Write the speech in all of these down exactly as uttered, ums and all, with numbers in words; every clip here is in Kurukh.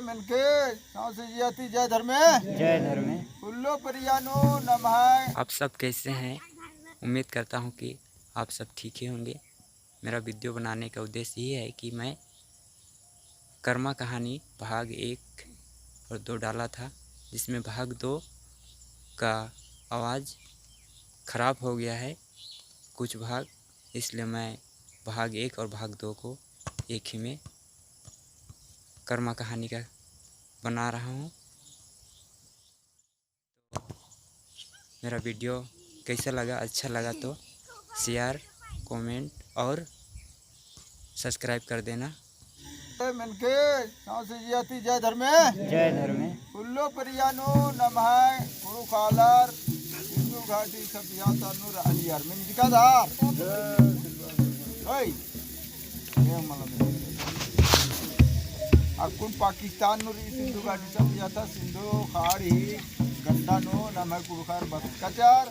मेनके, सौंसे जिया ती जय धर्मे। जय धर्मे। उल्लो परिया नू नम्है। आप सब कैसे हैं? उम्मीद करता हूँ कि आप सब ठीक ही होंगे। मेरा वीडियो बनाने का उद्देश्य ये है कि मैं कर्मा कहानी भाग एक और दो डाला था, जिसमें भाग दो का आवाज़ खराब हो गया है कुछ भाग, इसलिए मैं भाग एक और भाग दो को एक ही में कर्मा कहानी का बना रहा हूँ। मेरा वीडियो कैसा लगा, अच्छा लगा तो share, comment और subscribe कर देना। ए मेनके, सौंसे जिया ती जय धर्मे। जय धर्मे। उल्लो परिया नू नम्है कुँड़ुख़ आलर सिंधु घाटी सभ्यता नू रअलियर। मेंजका दार। ओय। ए मला में। अक्कुन पाकिस्तान नू रई सिंधु घाटी सभ्यता, सिंधु खाड़ी गंडा नू नम्है कुँड़ुख़र बसकचर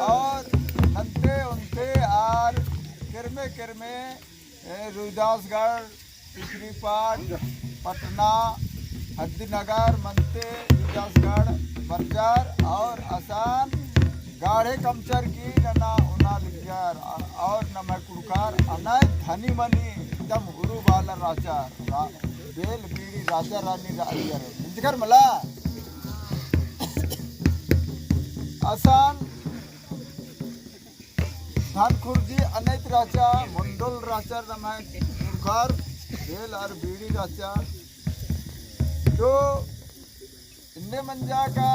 और नन्ते ओन्ते आर केरमे केरमे, ए, रुइदासगढ़, टिकरीपाट, पटना, हद्दीनगर, मन्ते रुइदासगढ़ बरचर और असन गाड़े कमचर की नना ओना लिखियर, अ-, और नम्है कुँड़ुख़र अनय धनी मनी एकदम उरु बालर रहचर, रा-, बेल बीड़ी राजा रानी रअलियर। मेंजकर मला? असन धनखुर्जी अनैत रहचा, मंडल रहचा, नम्है कुँड़ुख़र बेल और बीड़ी रहचा। तो इन्ने मंजा का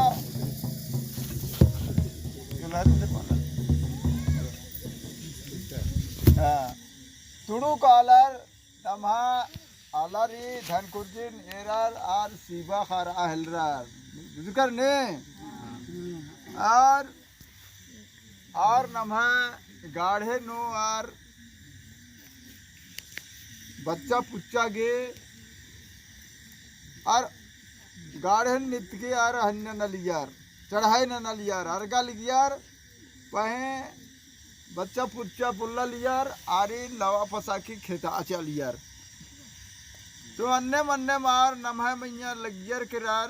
हाँ, तुड़ुक आलर नम्है आलर ही धनखुर्जिन एरर आर सिबा खरआ हेलरर। बुझकर ने? आर, आर नम्है गाड़े नू आर बच्चा पुच्चा गे आर गाड़े नितके आर हन्ने नलियर, चढ़ाई न नलियर, अरगा लिगियर, पहें बच्चा पुच्चा पुल्ला लियर, आरिन लवा पसाकी खेता आचा लियर। तो अन्ने मन्ने मार नम्है मइय्याँ लगियर केरर,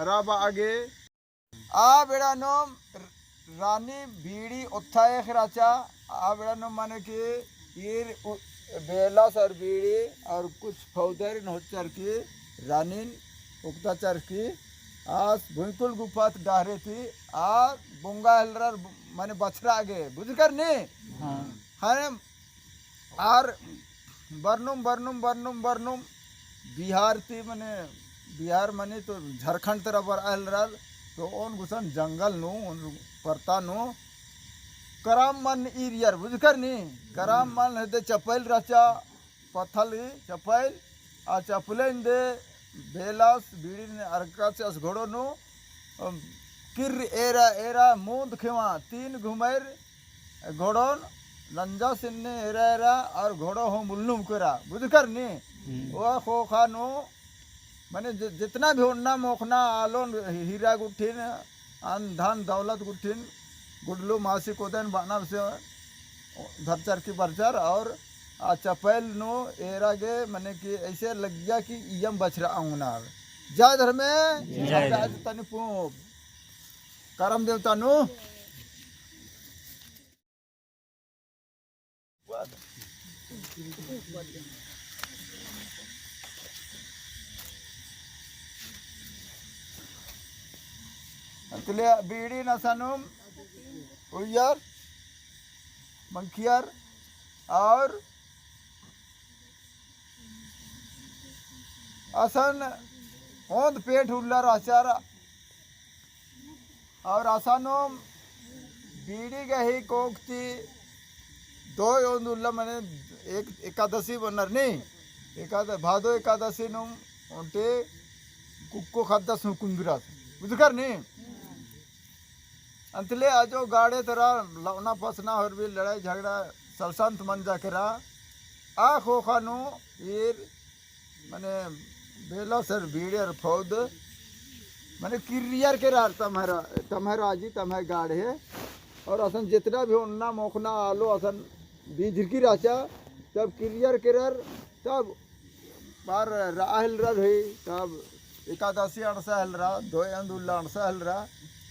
राबा आगे। आ बेड़ा नू रानी बीड़ी ओत्था एख़ रहचा, आ बेड़ा नू मने कि ईर उ-, बेलस और बीड़ी और कुछ फौदर नोचर की रानीन उक्ताचर की आस भुइंकुल गुफा ती डहरे ती आ बोंगा हेलरर मने बछरा गे, बुझकर नी? हाँ। हने आर बरनुम, बरनुम, बरनुम, बरनुम बिहार ती मने, बिहार मने तो झारखंड तरा बरआ हेलरर, तो ओन गुसन जंगल नू, ओन परता नू, कराम मन ईरियर, बुझकर नी? कराम मन हेद्दे चपैल रहचा, पत्थल ही चपैल, आ चपलेन दे बेलस बीड़ीन अरकाचस घोड़ो नू, अम, किर्र एरा एरा मूंद खेवा तीन घुमैर घोड़ोन नंजा सिन्ने एरा एरा और घोड़ो हूँ मुलनुम केरा, बुझकर नी? हम्म। ओ ख़ोख़ा नू मने जि-, जितना भी ओन्ना मोख़ना आलोन हीरा गुट्ठिन, अन धन दौलत गुट्ठिन, गुडलू मासी कोदेन बअना से धरचर की बरचर और आ चपैल नू एरा गे मने कि ऐसे लगिया कि इयम बछरा औंगनर। जय धर्मे, जय धर्मे। आज तनी पू-, करम देवता नू। अतले बीड़ी नसनुम उयर मंखियर और असन ओंद पेट उल्ला रहचर। और असानुम बीड़ी गही कोक ती दो ओंद उल्ला मने एक एकादशी बअनर नी, एकाद-, भादो एकादशी नुम ओन्टे कुक्को खद्दस हूँ कुन्दुरस, बुझकर नी? अंतले अजो गाड़े तरा लवना फसना होर भी लड़ाई झगड़ा सलसंत मंजा केरा। आ ख़ोख़ा नू ईर मने बेलस और बीड़ी और फौद मने किर्रियर केरर तम्है रा-, तम्है राजी, तम्है गाड़े। और असन जितना भी ओन्ना मोख़ना आलो असन बीझरकी रहचा, तब किर्रियर केरर, तब आर रआ हेलरा रई, तब एकादशी अंड़सा हेलरा, दोय अंद उल्ला अंड़सा हेलरा।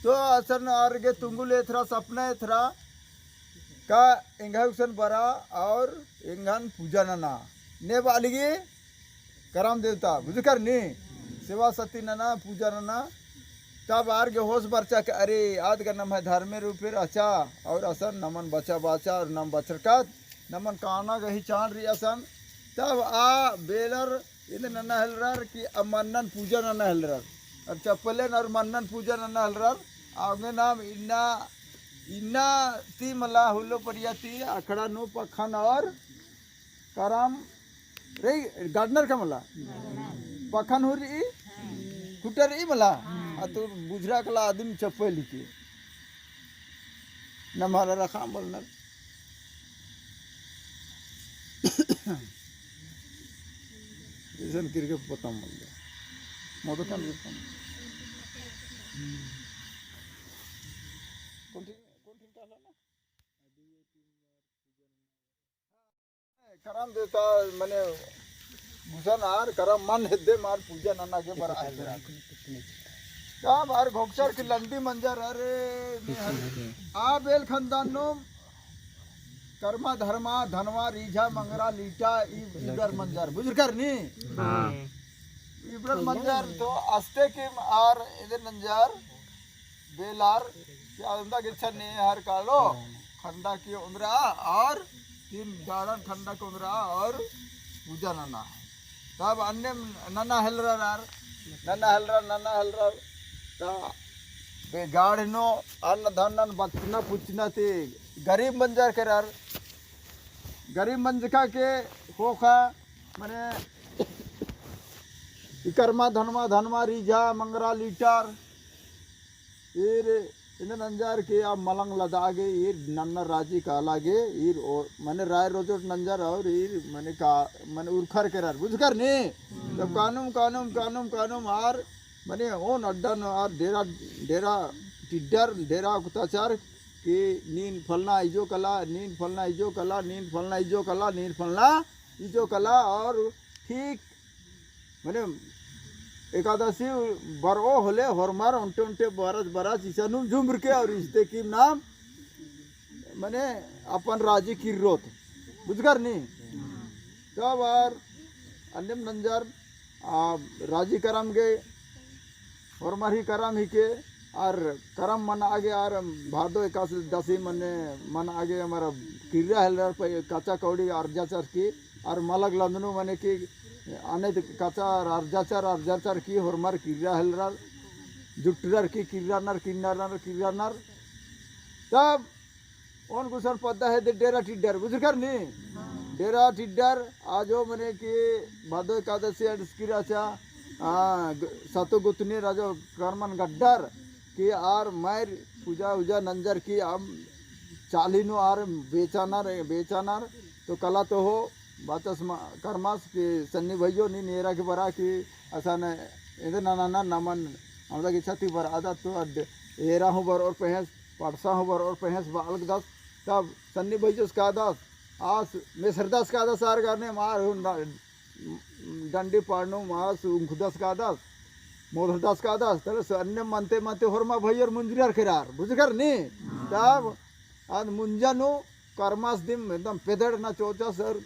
तो असन आर गे तुंगुल एथरा, सपना एथरा, का एंग्है गुसन बरा और एंगन पूजा नना। ने बालिगी करम देवता, बुझकर नी? सेवा सती नना, पूजा नना। तब आर गे होस बरचा के, अरे, आद गा नम्है धर्मे रूपे रहचा, और असन नमन बचा बाचा, और नम बचरकत, नमन काना गही चाड़ रई असन। तब आ बेलर इद नना हेलरर कि आ मन्नन पूजा नना हेलरर। और चप्पलेन और मन्नन पूजा नना हेलरर। आगे नाम इन्ना, इन्ना ती मला हुल्लो परिया ती अखड़ा नू पखन और करम रई, gardener का मला? पखन हूँ रई, खुट्टा रई मला? आ तो बुझरा कला आदिम चप्पल ही के। नम्है रखा मलनर। इसन किरके पता मल जा। मोदकन रे पता मल। कौन ठीक, कौन ठीक टाला ना? करम देवता मने गुसन आर करम मन हेद्दे मार पूजा नना गे बरआ हेलरा। तब आर घोकचर की लंडी मंजर, अरे, ने हर-, आ बेल खंदान नू करमा धर्मा धनवा रीझा मंगरा लीटा ई, ईबर मंजर, बुझरकर नी? हाँ। ईबर मंजर तो अस्ते की आर इदे नंजर बेलार कि अंदा गिच्छा ने हर कालो खंडा की उंदरा और तीन डाड़न खंडा की उंदरा और पूजा नना। तब अन्ने नना हेलरर आर, नना हेलरर, नना हेलरर। ता बे गाड़ नू अन्न धनन बचना पुचना ती गरीब मंजर केरर। गरीब मंजका के खोखा मने ई करमा धनमा, धनमा रीझा मंगरा लीटर ईर इन्द नंजर की आ मलंग लदा गे ईर नन्ना राजी काला गे ईर ओ, मने राय रोजोट नंजर और ईर मने का, मने उरखर केरर, बुझकर नी? तब कानुम, कानुम, कानुम, कानुम आर मने ओन अड्डा नू आर डेरा, डेरा टिड्डर, डेरा कुताचार कि नीन फलना इजो कला, नीन फलना इजो कला, नीन फलना इजो कला, नीन फलना इजो कला और ठीक मने एकादशी बरओ होले होरमर ओन्टे ओन्टे बरच बरच इसानुम जुम्र के और इजते किम नाम मने अपन राजी किर्रोत। बुझकर नी? तब आर अन्नेम नंजर आ राजी करम गे होरमर ही करम ही के आर करम मना गे आर भादो एकादशी मने मना गे हमारा किर्रा हेलरर पे कच्चा कौड़ी अर्जा चर की आर मलग लंदनु मने कि अने त कच्चा अर्जा चर, अर्जा चर की होरमर किर्रा हेलरर जुटरर की किर्रानर, किन्नरनर, किर्रानर। तब ओन गुसन पद्दा हेद्दे डेरा टिड्डर, बुझकर नी? डेरा टिड्डर आजो मने कि भादो एकादशी अंड़सकी रहचा, आ, ग-, सातो गोतनी राजो करमन गड्डर कि आर मैर पूजा उजा नंजर की आम चाली नू आर बेचानर, बेचानर तो कला तो हो बाचस मा-, करमस कि सन्नी भइयो नीन एरा की बरा कि असन इन्द नना नमन अमदा गे छती बरआ दत तो अद एरा हूँ बरओर पहेंस पड़सा हूँ बरओर पहेंस बालक दस। तब सन्नी भइयोस कादस, आस मेसरदस कादस आर गाने मार हूँ डंडी पाड़नुम आस उंखदस कादस, मोधरदस कादस। तले अन्ने मनते मनते होरमा भइयोर मुंजरर केरर, बुझकर नी? तब अद मुंजा नू करमस दिम एकदम पेदड़ ना चोचस और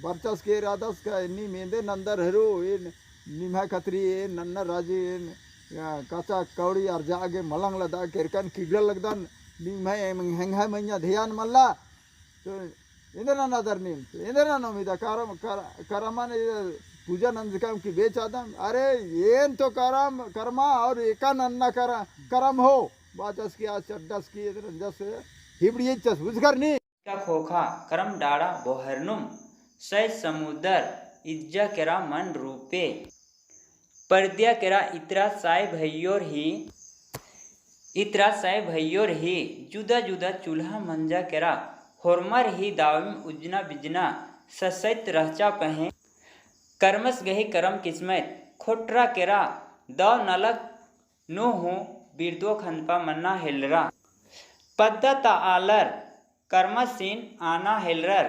बरचस के इरादस का इन्नी मेंदे नंदर हेरो, ए निम्है खतरी, ए नन्ना राजी, ए कच्चा कौड़ी अर्जा गे मलंग लदा केरकन किगड़ा लगदन, निम्है एम-, हेंग्है मइय्याँ ध्यान मल्ला। तो इन्द नना दर नीम, तो इन्द नना नोम इदा करम, कर-, करमन इदा पूजा नंजकम की बेचादम। अरे, एन तो करम, करमा और एका नन्ना कर-, करम हो। बाचस की आ चड्डस की इदा नंजस हिबड़ी इच्चस, बुझकर नी? का खोखा करम डाड़ा बोहरनुम सै समुदर इज्जा केरा मन रूपे। परदिया केरा इतरा साय भइयोर ही, इतरा साय भइयोर ही जुदा जुदा चूल्हा मंजा केरा होरमर ही दाविम उजना बिजना ससैत रहचा पहें। करमस गही करम किस्मत खोटरा केरा दव नलख नू हूँ बिरदो खंदपा मन्ना हेलरा। पद्दा ता आलर करमसिन आना हेलरर,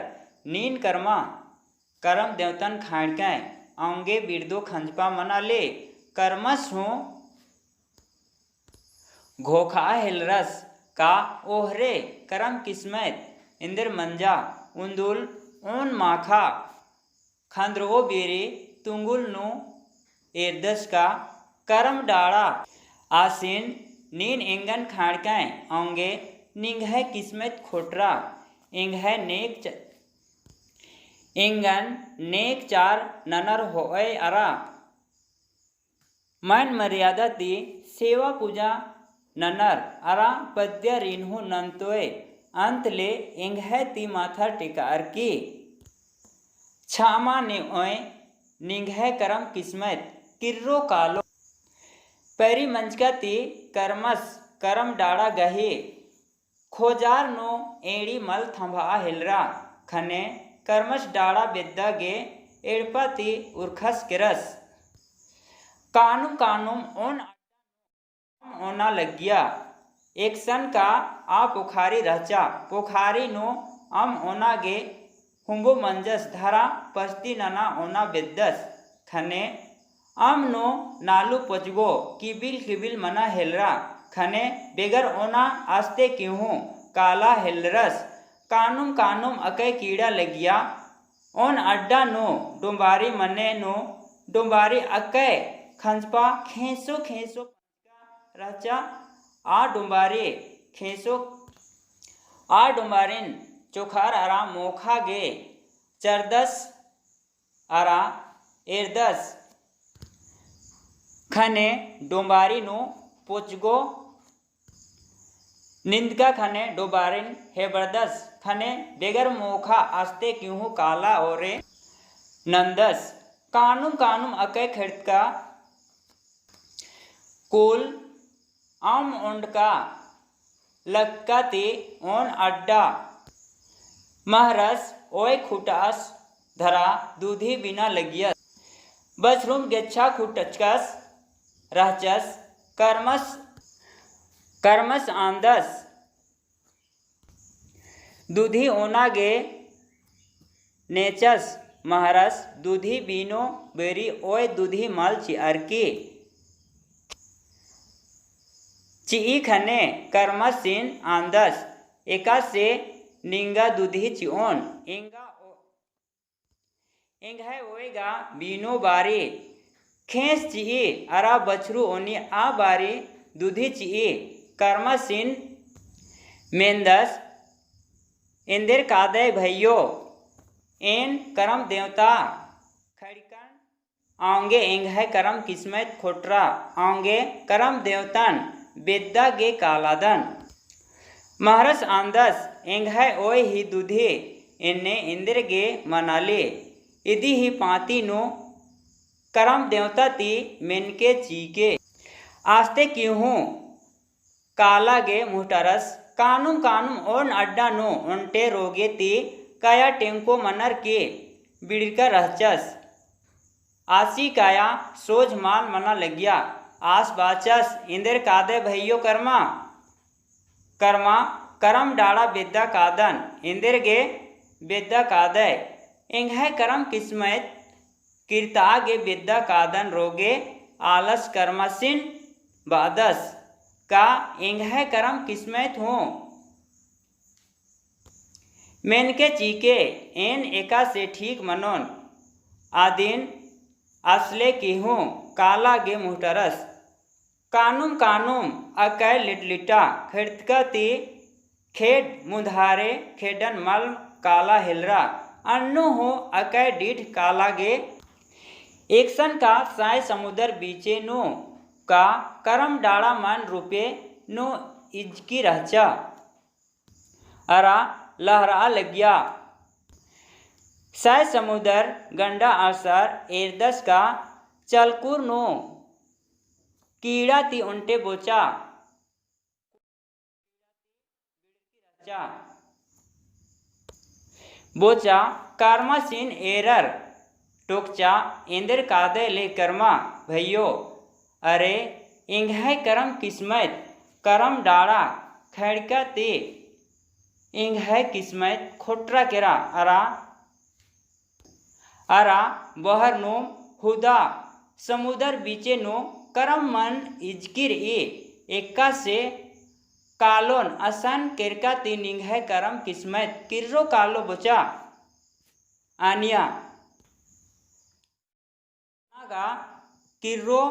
नीन करमा करम देवतन खाड़कय, औंगे बिड़दो खंजपा मना ले। करमस हूँ घोखा हेलरस का ओहरे करम किस्मत एन्देर मंजा। उन्दुल ओन माखा खंदरओ बेरे तुंगुल नू एरदस का करम डाड़ा आसिन नीन एंगन खाड़कय औंगे निंग्है किस्मत खोटरा। एंग्है नेक च-, एंगन नेक चार ननर होय अरा। मन मर्यादा ती सेवा पूजा ननर अरा पद्या रिन्हु नन्तोय। अंत ले एंग्है ती माथा टेकअर की छामा नेओय निंग्है करम किस्मत किर्रो कालो। पैरी मंजका ती करमस करम डाड़ा गही खोजार नू एड़ी मल थम्भआ हेलरा। खने करमस डाड़ा बेद्दा गे एड़पा ती उरखस केरस। कानुम कानुम ओन अड्डा नू अम ओना लग्गिया। एकसन का आ पोखारी रहचा। पोखारी नू अम ओना गे हुम्बो मंजस धरा पस्ती नना ओना बेद्दस। खने अम नू नालू पोचगो किबिल किबिल मना हेलरा। खने बेगर ओना आस्ते किहूँ काला हेलरस। कानुम कानुम अकय कीड़ा लगिया। ओन अड्डा नू डोम्बारी मने नू डोम्बारी अकय खंजपा खेंसो खेंसो रहचा। आ डोम्बारी खेंसो आ डोम्बारिन चोखार अरा मोखा गे चरदस अरा एरदस। खने डोम्बारी नू पोचगो निंदका खने डोम्बारिन हेबरदस। खने बेगर मोखा आस्ते किहूँ काला ओरे नंदस। कानुम कानुम अकय खेड़तका कुल अम ओंडका लक्का ती ओन अड्डा महरस ओय खुटस धरा दूधी बिना लगियस। बछरुम गेच्छा खुटचकस रहचस। करमस करमस आंदस दूधी ओना गे नेचस। महरस दूधी बीनो बेरी ओय दूधी मल चिअर की चिई। खने करमसिन आंदस एकासे निंगा दूधी चिओन। एंगा ओ- एंग्है ओय गा बीनो बारी खेंस चिई अरा बछरू ओनी आ बारी दूधी चिई। करमसिन मेंदस एन्देर कादय भइयो, एन करम देवता खड़िकन औंगे एंग्है करम किस्मत खोटरा, औंगे करम देवतन बेद्दा गे कालादन। महरस आंदस एंग्है ओय ही दूधी एन्ने एन्देर गे मनाली। इदी ही पाती नू करम देवता ती मेनके चीके। आस्ते किहूँ काला गे मुहटरस। कानुम कानुम ओन अड्डा नू ओन्टे रोगे ती कया टेंको मनर के बिड़का रहचस। आसी कया सोझ माल मना लगिया। आस बाचस एन्देर कादय भइयो करमा। करमा करम डाड़ा बेद्दा कादन। एन्देर गे बेद्दा कादय। एंग्है करम किस्मत किर्ता गे बेद्दा कादन रोगे आलस करमसिन बादस। का एंग्है करम किस्मत हूँ मेनके चीके एन एकासे ठीक मनोन। आदिन असले किहूँ काला गे मुहटरस। कानुम कानुम अकय लिटलिटा खेड़तका ती खेड मुन्धारे खेडन मल काला हेलरा। अन्नु हूँ अकय डीठ काला गे एकसन का साय समुदर बीचे नू का करम डाड़ा मन रूपे नू इजकी रहचा। अरा लहरा लगिया। साय समुदर गंडा आसर एरदस का चलकुर नू कीड़ा ती ओन्टे बोचा। बोचा करमासिन एरर टोकचा एन्देर कादय ले करमा भइयो। अरे एंग्है करम किस्मत करम डाड़ा खड़का ती एंग्है किस्मत खोटरा केरा। अरा अरा बहर नू हुदा समुदर बीचे नू करम मन इजकी रई, एकासे कालोन असन केरका ती निंग्है करम किस्मत। किर्रो कालो बोचा आनिया। गा किर्रो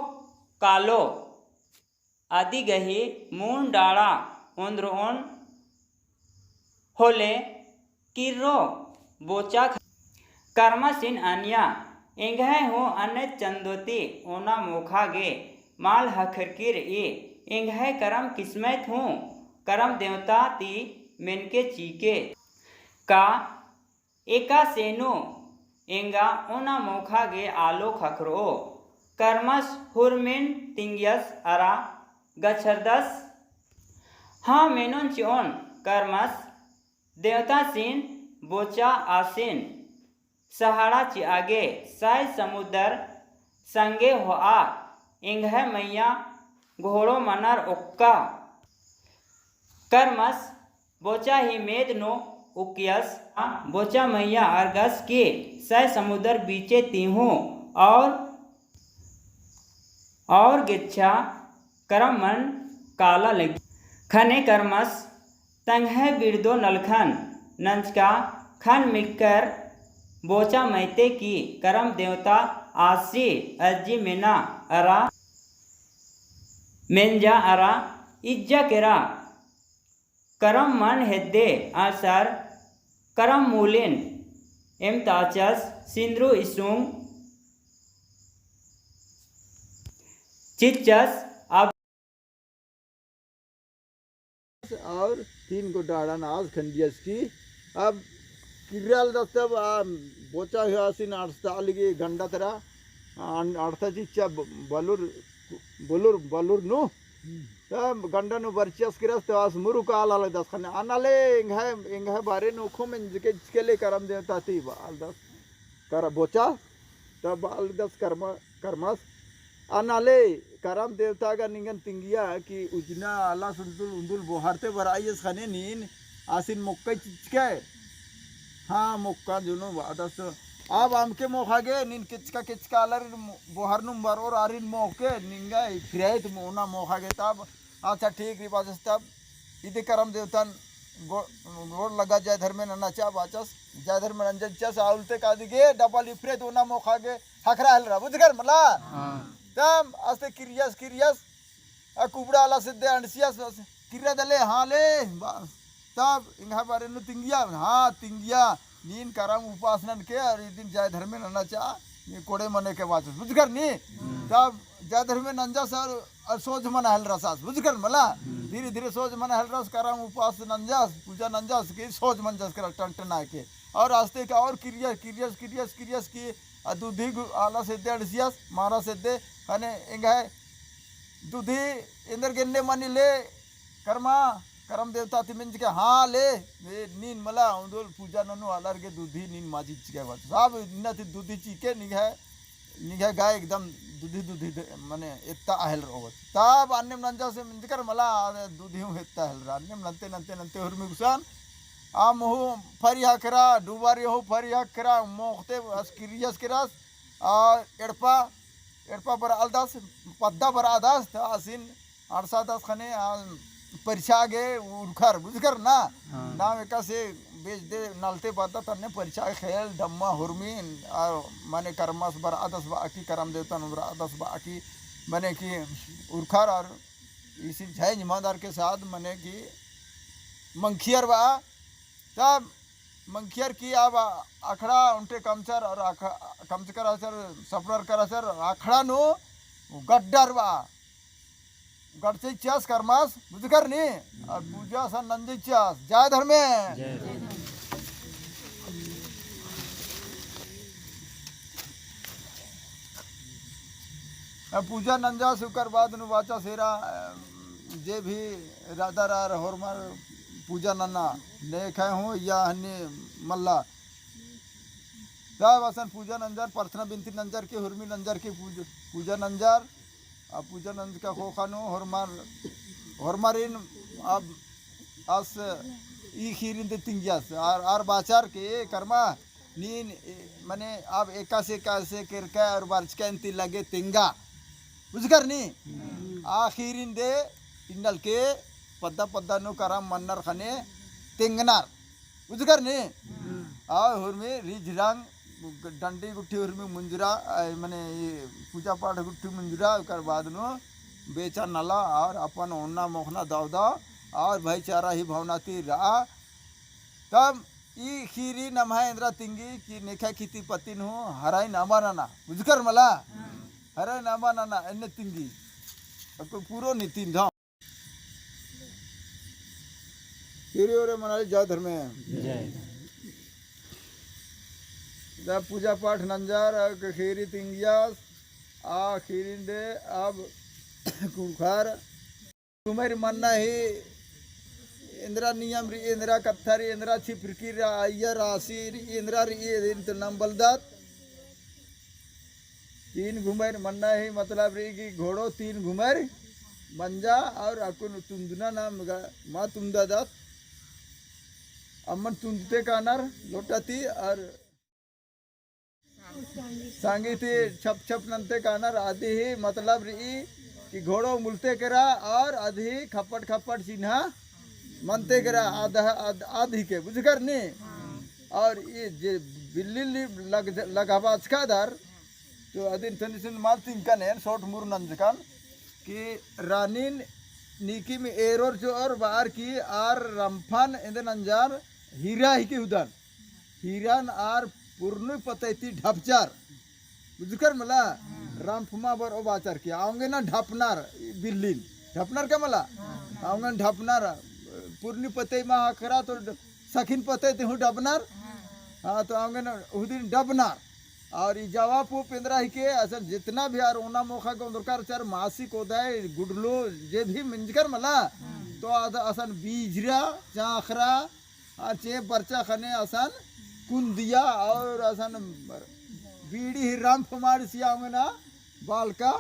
कालो अदी गही मून डाड़ा ओन्द्रओन होले किर्रो बोचा ख-, करमसिन आनिया। एंग्है हूँ अन्ने चंदो ती ओना मोखा गे माल हखरकी रई। एंग्है करम किस्मत हूँ करम देवता ती मेनके चीके। का एकासे नू एंगा ओना मोखा गे आलो खखरओ। करमस हुरमिन तिंगियस अरा गछरदस। हाँ मेनोन चिओन करमस देवतासिन बोचा आसिन सहाड़ा चिआ गे साय समुदर संगे होआ। एंग्है मइय्याँ घोड़ो मनर ओक्का। करमस बोचा ही मेद नू उकियस। बोचा मइय्याँ अरगस कि साय समुदर बीचे ती हूँ और, और गेच्छा करम मन काला लगी। खने करमस तंग्है बिड़दो नलखन नंजका। खन मिक्कर बोचा मइते कि करम देवता आसी अज्जी मेना अरा मेंजा अरा इज्जा केरा। करम मन हेद्दे आसर करम मूलिन एम ताचस सिंदरू इसुंग चिच्चस। अब और तीन गो डाड़न आज खंडियस की। अब किर्राल दस्तब आ बोचा हुआ सिन अड़सता लगी गंडा तरा। अन-, अड़ता चिच्चा ब-, बलुर, बलुर, बलुर नु। तब गंडा नु बरचियस किरस तो आस मुरु काला लगदस खने। अनाले एंग्है, एंग्है बारे नु खो मेंजके चिचके ले करम देवता ती बालदस कर बोचा। तब बालदस कर्म, कर्मस। अनाले करम देवता गा निंगन तिंगिया कि उजना आला सुंदुल उंदुल बोहारते बराइयस खने नीन आसिन मोक्का चिचके। हाँ, मोक्का जुनो बादस। अब अमके मोखा गे नीन केचका केचका आलर बोहर नुम बरोर आरिन मोके निंगा फिराइत मोना मोखा गे तब। अच्छा, ठीक रई बाचस तब। इदे करम देवतन गो-, गोड़ लगा जय धर्मे नन्ना चा बाचस। जय धर्मे नंजन चस आउलते कादी गे डबल इफरे तो ओना मोखा गे हखरा हेलरा, बुझकर मला? हाँ। तब आस्ते किरियस, किरियस, आ कुबड़ा आला से दे अंडसियस, बस, किर्रा दले, हाँ ले, बस। तब एंग्है बारे नु तिंगिया, हाँ, तिंगिया, नीन करम उपास ननके, और इदिन जय धर्मे नन्ना चा, ये कोड़े मने के बाचस, बुझकर नी? तब जय धर्मे नंजस और, और सोच मन हेलरस आस, बुझकर मला? धीरे धीरे सोच मन हेलरस, करम उपास नंजस, पूजा नंजस, कि सोच मंजस कर टनटना के। और आस्ते का और किरियस, किरियस, किरियस, किरियस की, आ दूधी गु-, आला से दे अंडसियस, मारा से दे, खने एंग्है दूधी एन्देर गे एन्ने मनी ले, करमा, करम देवता ती मेंजके, हाँ ले, ए, नीन मला, उन्दुल पूजा ननु आलर गे दूधी नीन माजी चिके बाचस। सब इन्ना ती दूधी चिके निंग्है, निंग्है गाय एकदम दूधी दूधी दे, मने एत्ता अहेलरओ बाचस। तब अन्नेम नंजस मेंजकर मला, दूधी हूँ एत्ता अहेलरा। अन्नेम नन्ते, नन्ते, नन्ते हुरमी गुसन, आ मुहु फरी हखरा, डुबारी हूँ फरी हखरा, मोखते अस किरियस किरस, आ एड़पा, एड़पा बरआलदस, पद्दा बरआदस, त आसिन अंडसादस खने, आ, परिछा गे उरखर, बुझकर ना? हाँ। नाम एकासे बेच दे नलते बादा तन्ने परिछा गे खेल, डम्मा, हुरमी, आ, मने करमस बरआदस बा की, करम देवतन बरआदस बा की, मने कि उरखर और इसी झैंझ मांदर के साथ मने कि मंखियर बा, तब मंखियर की अब अखड़ा उन्टे कमचर और अख-, कमचकर असर, सपड़र कर असर, अखड़ा नु गड्डर बा। गडचे चियास करमास, बुझकर नी? और पूजा सन नंजे चियास। जय धर्मे। जय धर्मे। अब पूजा नंजास उकर बाद नु बाचा सेरा, अ, जे भी राधा रा होरमर पूजा नन्ना, ने खाए हूँ या हन्नी मल्ला। तब असन पूजा नंजर, प्रार्थना बिनती नंजर के, हुरमी नंजर के पूज-, पूजा नंजर, आ पूजा नंजका खोखा नु होरमर, होरमरिन अब आस ई खीरिन ते तिंगियास, आर, आर बाचार के, ए, करमा, नीन, ए, मने अब एकासे एकासे केरका और बरचका इन्ती लगे तेंगा। बुझकर नी? आ खीरिन दे इन्नल के पद्दा पद्दा नू करम मन्नर ख़ने तेंगनर। बुझकर नी? आ हुरमी रिझ रंग डंडी गुट्ठी हुरमी मुंजरा, आ, मने ये पूजा पाठ गुट्ठी मुंजरा, ओकर बाद नू बेचा नला और अपन ओन्ना मोख़ना दव दव और भाईचारा ही भावना ती रआ। तब ई खीरी नम्है एन्दरा तिंगी कि नेखा खीती पत्ती नू हराइन अम्बा नना। बुझकर मला? हराइन अम्बा नना एन्ने तिंगी। अब कोई पूरो नी तीन धाम। खीरी ओरे मनाली जय धर्मे। जय। जब पूजा पाठ नंजर, आ खीरी तिंगियस, आ खीरी दे अब कुंखार घुमर मन्ना ही एन्दरा नियम रई, एन्दरा कत्था रई, एन्दरा छिपरकी रई, अइय्या रासी रई, एन्दरा रई, इदिन तो नाम बलदत। तीन घुमर मन्ना ही मतलब रई कि घोड़ो तीन घुमर मंजा और अक्कुन तुन्दना नाम गा-, मा तुन्ददत। अम्मन तुन्दते कानर लोटा ती और सांगी ती छप छप नन्ते कानर। अदी ही मतलब रई कि घोड़ो मुलते केरा और अदी ही खप्पट खप्पट चिन्हा मनते केरा। अद, अद, अदी के बुझकर नी? और ये जे बिल्ली ली लग, लगाबाचका दर, तो अदिन तनी सुन माल तिंकन एन सोट मुर नंजकन कि रानीन नीकिम एरोर चोर बार की आर रम्फन एन्दे नंजर हीरा ही की हुदन। हीरान आर पुरनुई पतई ती ढपचर। बुझकर मला? रम्फ मा बरओ बाचर की। अवंगे ना ढपनर, बिल्लिन। ढपनर का मला? अवंगे ना ढपनर, पुरनुई पतई मा ख़क्खरा तो सखिन पतई ती हूँ ढपनर। हाँ, तो अवंगे ना उहदिन ढपनर। और ई जवा पूँप एन्दरा ही के, असन जितना भी आर ओना मोख़ा के ओन्दरकर चर मासी कोदाई गुडलो जे भी मंजकर मला, तो अद-, असन बीजरा, चाँख़रा, आ चे बरचा ख़ने असन कुन्दिया और असन बीड़ी ही रम्फ माड़सिया अवंगे ना बालका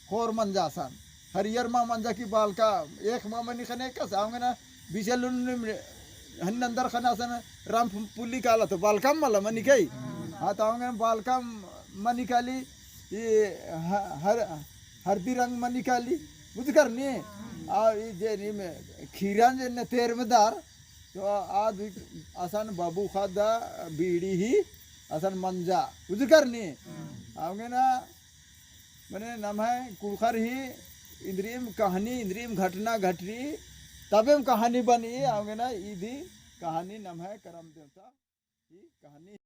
खोर मंजा असन। हरियर मा मंजा की बालका एक मा मनी ख़ने कस अवंगे ना बिचलुन हन अंदर ख़ने असन रम्फ पुल्ली काला तो बालका मला मनी कई। हाँ, तो अवंगे ना बालका मनी काली, ई ह-, हर-, हरदी रंग मनी काली, बुझकर नी? आ ई जे नीम खीरान जे ने तेर में दार, तो आद असन बाबू ख़द्दा बीड़ी ही असन मंजा, बुझकर नी? अवंगे ना मने नम्है कुँड़ुख़र ही इन्द्रिम कहानी, इन्द्रिम घटना घटरी, तबेम कहानी बनी। अवंगे ना इदी कहानी नम्है करम देवता ही कहानी।